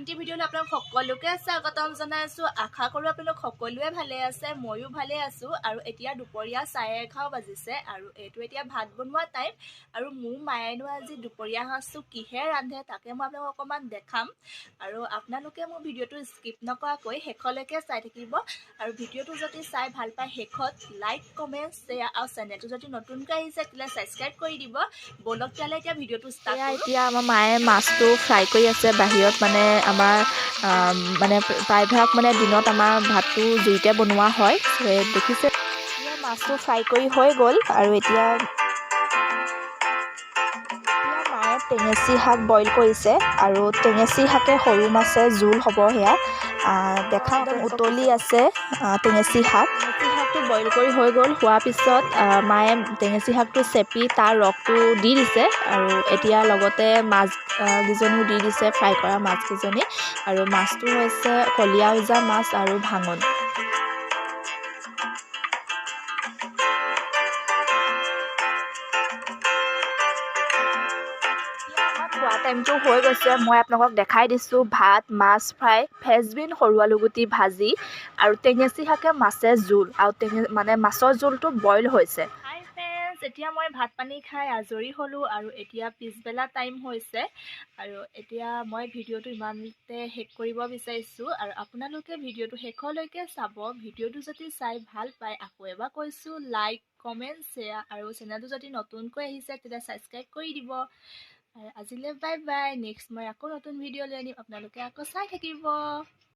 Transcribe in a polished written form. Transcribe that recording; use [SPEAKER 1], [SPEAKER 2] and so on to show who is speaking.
[SPEAKER 1] নতুন এটি ভিডিঅ'লৈ আপোনালোক সকলোকে স্বাগতম জনাইছোঁ। আশা কৰোঁ আপোনালোক সকলোৱে ভালে আছে, ময়ো ভালে আছোঁ। আৰু এতিয়া দুপৰীয়া 11:30 বাজিছে আৰু এইটো এতিয়া ভাত বনোৱা টাইম। আৰু মোৰ মায়েনো আজি দুপৰীয়া সাজটো কিহে ৰান্ধে তাকে মই আপোনালোকক অকণমান দেখাম। আৰু আপোনালোকে মোৰ ভিডিঅ'টো স্কিপ নকৰাকৈ শেষলৈকে চাই থাকিব। আৰু ভিডিঅ'টো যদি চাই ভাল পায় শেষত লাইক, কমেণ্ট, শ্বেয়াৰ আৰু চেনেলটো যদি নতুনকৈ আহিছে তেতিয়াহ'লে ছাবস্ক্ৰাইব কৰি দিব। ব'লক তেতিয়াহ'লে এতিয়া ভিডিঅ'টো ষ্টাৰ্ট কৰোঁ।
[SPEAKER 2] এতিয়া আমাৰ মায়ে মাছটো ফ্ৰাই কৰি আছে বাহিৰত। মানে আমাৰ মানে প্ৰায়ভাগ মানে দিনত আমাৰ ভাতটো জুইতে বনোৱা হয়। দেখিছে, এতিয়া মাছটো ফ্ৰাই কৰি হৈ গ'ল। আৰু এতিয়া মায়ে টেঙেচি শাক বইল কৰিছে আৰু টেঙেচি শাকে সৰু মাছে জোল হ'ব। সেয়া দেখা একদম উতলি আছে টেঙেচি শাক। টেঙেচি শাকটো বইল কৰি হৈ গ'ল। হোৱাৰ পিছত মায়ে টেঙেচি শাকটো চেপি তাৰ ৰসটো দি দিছে। আৰু এতিয়া লগতে মাছ কেইজনীও দি দিছে, ফ্ৰাই কৰা মাছকেইজনী। আৰু মাছটো হৈছে কলীয়া উজা মাছ আৰু ভাঙন। খোৱা টাইমটো হৈ গৈছে। মই আপোনালোকক দেখাই দিছোঁ ভাত, মাছ ফ্ৰাই, ফ্ৰেঞ্চবিন, সৰু আলুগুটি ভাজি আৰু টেঙেচি শাকে মাছে জোল। আৰু মানে মাছৰ জোলটো বইল হৈছে।
[SPEAKER 1] হাই ফ্ৰেণ্ডছ, এতিয়া মই ভাত পানী খাই আজৰি হ'লোঁ আৰু এতিয়া পিছবেলা টাইম হৈছে। আৰু এতিয়া মই ভিডিঅ'টো ইমানতে শেষ কৰিব বিচাৰিছোঁ। আৰু আপোনালোকে ভিডিঅ'টো শেষলৈকে চাব। ভিডিঅ'টো যদি চাই ভাল পায়, আকৌ এবাৰ কৈছোঁ, লাইক, কমেণ্ট, শ্বেয়াৰ আৰু চেনেলটো যদি নতুনকৈ আহিছে তেতিয়া ছাবস্ক্ৰাইব কৰি দিব। আৰু আজিলৈ বাই বাই। নেক্সট মই আকৌ নতুন ভিডিঅ' লৈ আনিম, আপোনালোকে আকৌ চাই থাকিব।